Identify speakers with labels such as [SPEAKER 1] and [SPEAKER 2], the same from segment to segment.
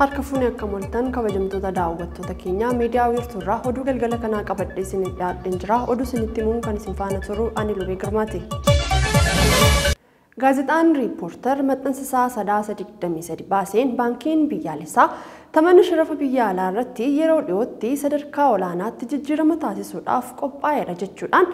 [SPEAKER 1] Harka fuunee akka moltan kabajamtoota daawwattoota keenyaa miidiyaa wiirtuurraa oduu galgala kanaa qabadhee isiniif dhiyaadheen jira. Oduu isinitti himuun kan isin faana turu ani Lubee Girmaati. Gaazexaan Riippoortar maxxansa isaa Sadaasa 23 baaseen baankiin biyyaalessaa tamana sharafa biyya alaa irratti yeroo dhiyootti sadarkaa olaanaatti jijjiirama taasisuudhaaf qophaa'eera jechuudhaan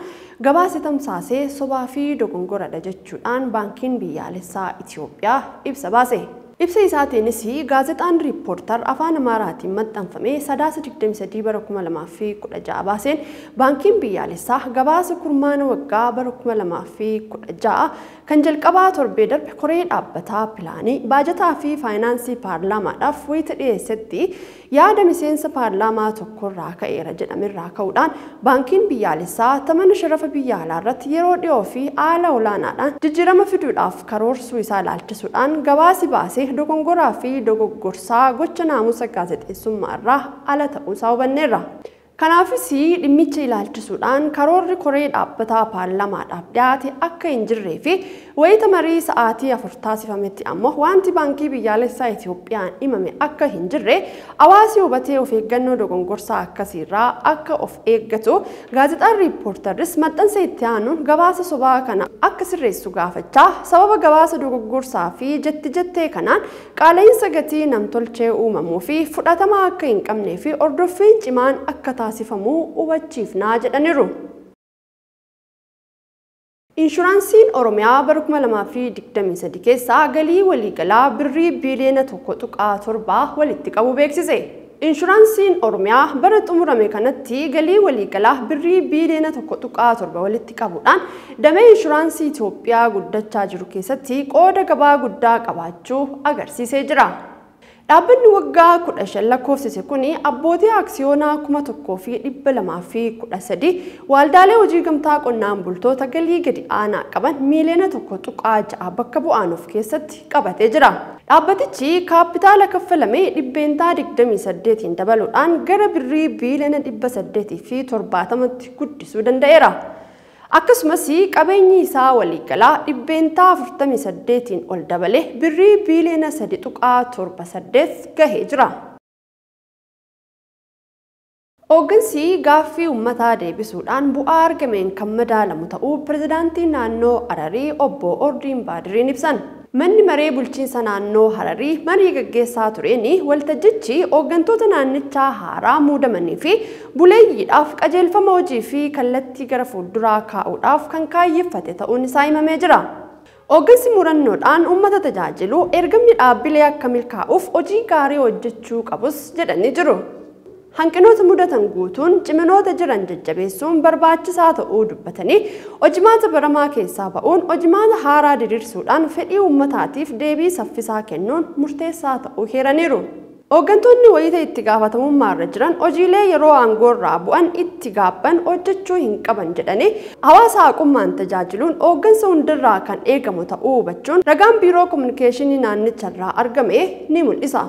[SPEAKER 1] gabaasa tamsaasee sobaa fi dogongoradha jechuudhaan baankiin biyyaalessaa Itoophiyaa ibsa baase. Ibsa isaatiinis gaazexaan Riippoortar afaan Amaaraatiin maxxanfamee Sadaasa 23 bara 2016 baaseen baankiin biyyaalessaa gabaasa kurmaana waggaa bara 2016 kan jalqabaa torbee darbe koree dhaabbataa pilaanii baajataa fi faayinaansii paarlaamaadhaaf wayita dhiyeessetti yaada miseensa paarlaamaa tokkorraa ka'eera jedhamerraa ka'uudhaan baankiin biyyaalessaa tamana sharafa biyya alaa irratti yeroo dhiyoo fi haala olaanaadhaan jijjiirama fiduudhaaf karoorsuu isaa ilaalchisuudhaan gabaasi baasee dogongoraa fi dogoggorsaa gocha naamusa gaazexeessummaa irraa ala ta'uusaa hubanneerra. Kanaafis dhimmicha ilaalchisuudhaan karoorri koree dhaabbataa paarlaamaadhaaf dhiyaate akka hin jirree fi wayita marii sa'aatii 4 taasifametti ammoo wanti baankii biyyaalessaa Itoophiyaan himame akka hin jirre hawaasi hubatee of eeggannoo dogongorsaa akkasiirraa akka of eeggatu gaazexaan Riippoortarris maxxansa itti aanuun gabaasa sobaa kana akka sirreessu gaafachaa sababa gabaasa dogoggorsaa fi jetti jettee kanaan qaala'insa gatii namtolchee uumamuu fi fudhatama akka hin qabnee fi hordoffiin cimaan akka taasifamuu hubachiifnaa jedhaniiru. Inshuraansiin Oromiyaa bara 2023 keessaa galii waliigalaa birrii biiliyoona 1.7 walitti qabu beeksise. Inshuraansiin Oromiyaa bara xumurame kanatti galii waliigalaa birrii biiliyoona 1.7 walitti qabuudhaan damee inshuraansii Itoophiyaa guddachaa jiru keessatti qooda gabaa guddaa qabaachuu agarsiisee jira. Dhaabbanni waggaa 15 lakkoofsise kun abbootii aksiyoonaa 1213 waldaalee hojii gamtaa qonnaan bultoota galii gadi aanaa qaban miiliyoona 1.6 bakka bu'aan of keessatti qabatee jira. Dhaabbatichi kaapitaala kaffalame 28% dabaluudhaan gara birrii biiliyoona 870tti guddisuu danda'eera. Akkasumas qabeenyi isaa waliigalaa 48% ol dabalee birrii biiliyoona 3.78 gahee jira. Hooggansi gaaffii uummataa deebisuudhaan bu'aa argameen kan madaalamu ta'uu pirezidaantii naannoo Hararii obbo Ordiin Baadiriin ibsan. Manni maree bulchiinsa naannoo Hararii marii gaggeessaa tureen waltajjichi hooggantoota naannichaa haaraa muudamanii fi buleeyyiidhaaf qajeelfama hojii fi kallattii gara fuulduraa kaa'uudhaaf kan kaayyeffate ta'uun isaa himamee jira. Hooggansi murannoodhaan uummata tajaajilu ergamni dhaabbilee akka milkaa'uuf hojii gaarii hojjechuu qabus jedhanii jiru. Hanqinoota mudatan guutuun ciminoota jiran jajjabeessuun barbaachisaa ta'uu dubbatanii hojimaata baramaa keessaa ba'uun hojimaata haaraa diriirsuudhaan fedhii uummataatiif deebii saffisaa kennuun murteessaa ta'uu heeraniiru. Hooggantoonni wayita itti gaafatamummaa irra jiran hojiilee yeroo aangoorraa bu'an itti gaabban hojjechuu hin qaban jedhanii hawaasa haqummaan tajaajiluun hooggansa hundarraa kan eegamu ta'uu hubachuun ragaan biiroo kominikeeshinii naannicharraa argame ni mul'isa.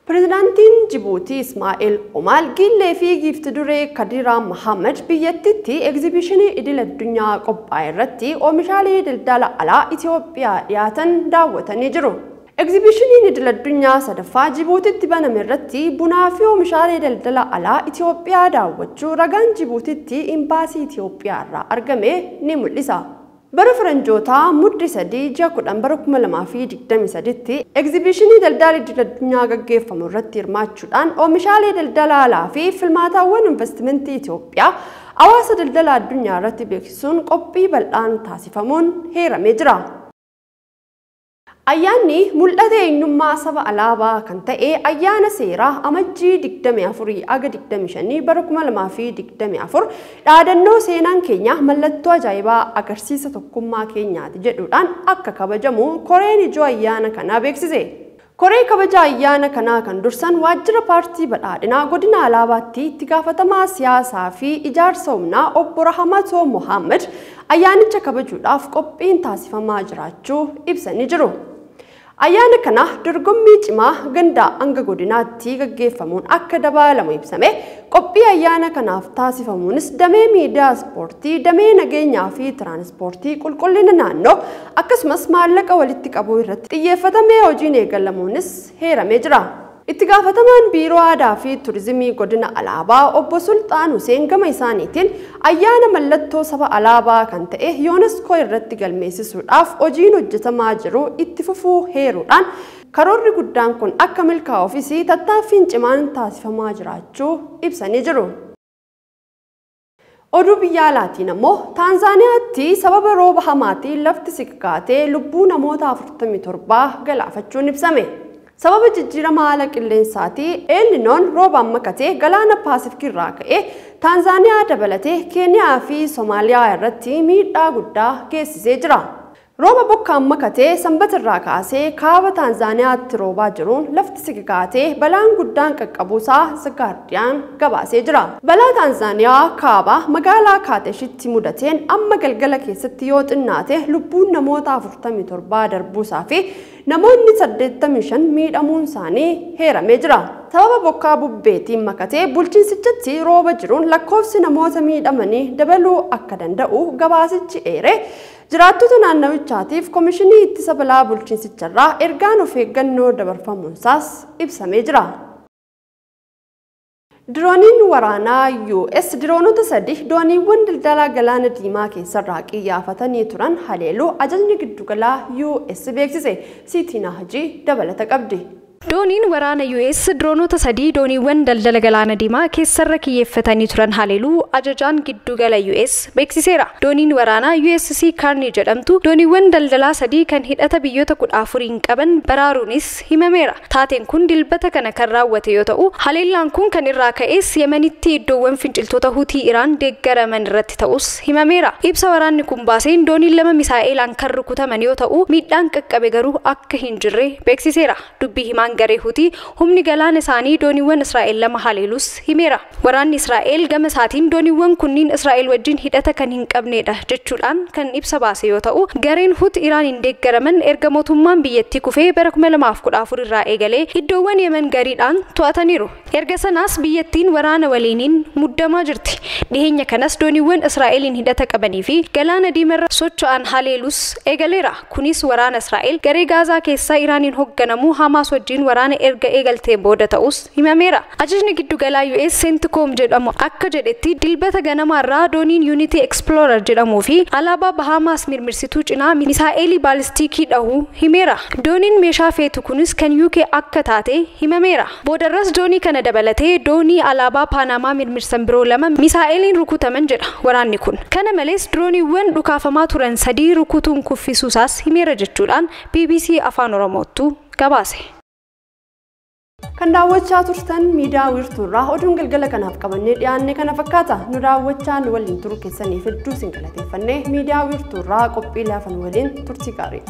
[SPEAKER 1] Pirezidaantiin Jibuutii Ismaa'eel Omaal Giillee fi giifti duree Kadiraa Mahammad biyyattiitti egzibishinii idil addunyaa qophaa'e irratti oomishaalee daldala alaa Itoophiyaa dhiyaatan daawwatanii jiru. Egzibishiniin idil addunyaa sadaffaa Jibuutitti baname irratti bunaa fi oomishaalee daldala alaa Itoophiyaa daawwachuu ragaan Jibuutitti imbaasii Itoophiyaa irraa argame ni mul'isa. Bara faranjootaa muddi 3 ji'a 10 bara 2023tti egzibishinii daldala idil addunyaa gaggeeffamu irratti hirmaachuudhaan oomishaalee daldala alaa fi filmaataawwan investimentii Itoophiyaa hawaasa daldala addunyaa irratti beeksisuun qophii bal'aan taasifamuun heeramee jira. Ayyaanni mul'ata eenyummaa saba alaabaa kan ta'e ayyaana seeraa amajjii 24 aga 25 bara 2024 dhaadannoo seenaan keenya mallattoo ajaa'ibaa agarsiisa tokkummaa keenyaati jedhuudhaan akka kabajamu koreen ijoo ayyaana kanaa beeksise. Koree kabaja ayyaana kanaa kan dursan waajjira paartii badhaadhinaa godina alaabaatti itti gaafatamaa siyaasaa fi ijaarsa humnaa obbo Rahamatoo Mohaammed ayyaanicha kabajuudhaaf qophiin taasifamaa jiraachuu ibsanii jiru. Ayyaana kana dorgommii cimaa gandaa hanga godinaatti gaggeeffamuun akka dabalamu ibsame. Qophii ayyaana kanaaf taasifamuunis damee miidiyaa ispoortii, damee nageenyaa fi tiraanispoortii, qulqullina naannoo akkasumas maallaqa walitti qabuu irratti xiyyeeffatamee hojiin eegalamuunis heeramee jira. Itti gaafatamaan Biiroo Aadaa fi Turizimii Godina Alaabaa Obbo Sulxaan Huseen gama isaaniitiin ayyaana mallattoo saba Alaabaa kan ta'e UNESCO irratti galmeessisuudhaaf hojiin hojjetamaa jiru itti fufuu heeruudhaan karoorri guddaan kun akka milkaa'uufis tattaaffiin cimaan taasifamaa jiraachuu ibsanii jiru. Oduu biyya alaatiin ammoo Taanzaaniyaatti sababa rooba hamaatiin lafti siqaatee lubbuu namoota 47 galaafachuun ibsame. Sababa jijjiirama haala qilleensaatii El Niñoon roobaan makatee galaana Paasifikii irraa ka'ee Taanzaaniyaa dabalatee Keeniyaa fi Somaaliyaa irratti miidhaa guddaa geessisee jira. Rooba bokkaan makatee Sanbata irraa kaasee kaaba Taanzaaniyaatti roobaa jiruun lafti sigigaatee balaan guddaan qaqqabuusaa The Guardian gabaasee jira. Balaa Taanzaaniyaa kaaba magaalaa Kaateshitti mudateen amma galgala keessatti yoo xinnaate lubbuun namoota 47 darbuusaa fi namoonni 85 miidhamuun isaanii heeramee jira. Sababa bokkaa bubbeetiin makatee bulchiinsichatti rooba jiruun lakkoofsi namoota miidhamanii dabaluu akka danda'u gabaasichi eere. Jiraattota naannawichaatiif Komishinii Ittisa Balaa bulchiinsicharraa ergaan of eeggannoo dabarfamuunsaas ibsamee jira. Dirooniin waraanaa US diroonota 3 dooniiwwan daldalaa galaana diimaa keessarraa qiyyaafatanii turan haleeluu ajajni giddugalaa US beeksise. Siitiin Hajii dabalata qabdi.
[SPEAKER 2] Dooniin waraana US diroonota 3 dooniiwwan daldala galaana diimaa keessarra kiyyeeffatanii turan haleeluu ajajaan giddugala US beeksiseera. Dooniin waraanaa USC Carney jedhamtu dooniiwwan daldalaa 3 kan hidhata biyyoota 14 qaban baraaruunis himameera. Taateen kun dilbata kana kan raawwate yoo ta'u, haleellaan kun kan irraa ka'es Yemenitti iddoowwan finciltoota Hutii Iraan deeggaraman irratti ta'us himameera. Ibsa waraanni kun baaseen dooniin 2 misaa'elaan kan rukutaman yoo ta'u, miidhaan qaqqabe garuu akka hin jirre beeksiseera. Dubbii himaan garee Hutii humni galaana isaanii dooniiwwan Israa'el 2 haleelus himeera. Waraanni Israa'el gama isaatiin dooniiwwan kunniin Israa'el wajjin hidhata kan hin qabnedha jechuudhaan kan ibsa baase yoo ta'u, gareen Hutii Iraan hin deeggaraman erga mootummaan biyyattii kufee bara 2014 irraa eegalee iddoowwan Yemen gariidhaan to'ataniiru. Erga sanaas biyyattiin waraana waliiniin muddamaa jirti. Dhiheenya kanas dooniiwwan Israa'eliin hidhata qabanii fi galaana diimarra socho'an haleelus eegaleera. Kunis waraana Israa'el garee Gaazaa keessaa Iraaniin hoogganamu Hamaas wajjin waraana erga eegaltee booda ta'us himameera. Ajajni giddugalaa US CENTCOM jedhamu akka jedhetti dilbata ganamaarraa dooniin Unity Explorer jedhamuu fi alaabaa Bahamas mirmirsituu cinaa misaa'elii baalistikii dhahuu himeera. Dooniin meeshaa feetu kunis kan UK akka taate himameera. Boodarras doonii kana dabalatee doonii alaabaa Paanamaa mirmirsan biroo 2 misaa'eliin rukutaman jedha waraanni kun. Kana malees dooniiwwan dhukaafamaa turan 3 rukutuun kuffisuusaas himeera jechuudhaan BBC Afaan Oromootu gabaase.
[SPEAKER 1] Kan daawwachaa turtan miidiyaa wiirtuurraa oduun galgala kanaaf qabannee dhiyaanne kana fakkaata. Nu daawwachaa nu waliin turuu keessaniif hedduu isin galateeffannee miidiyaa wiirtuurraa qophii laafan waliin turtii gaarii.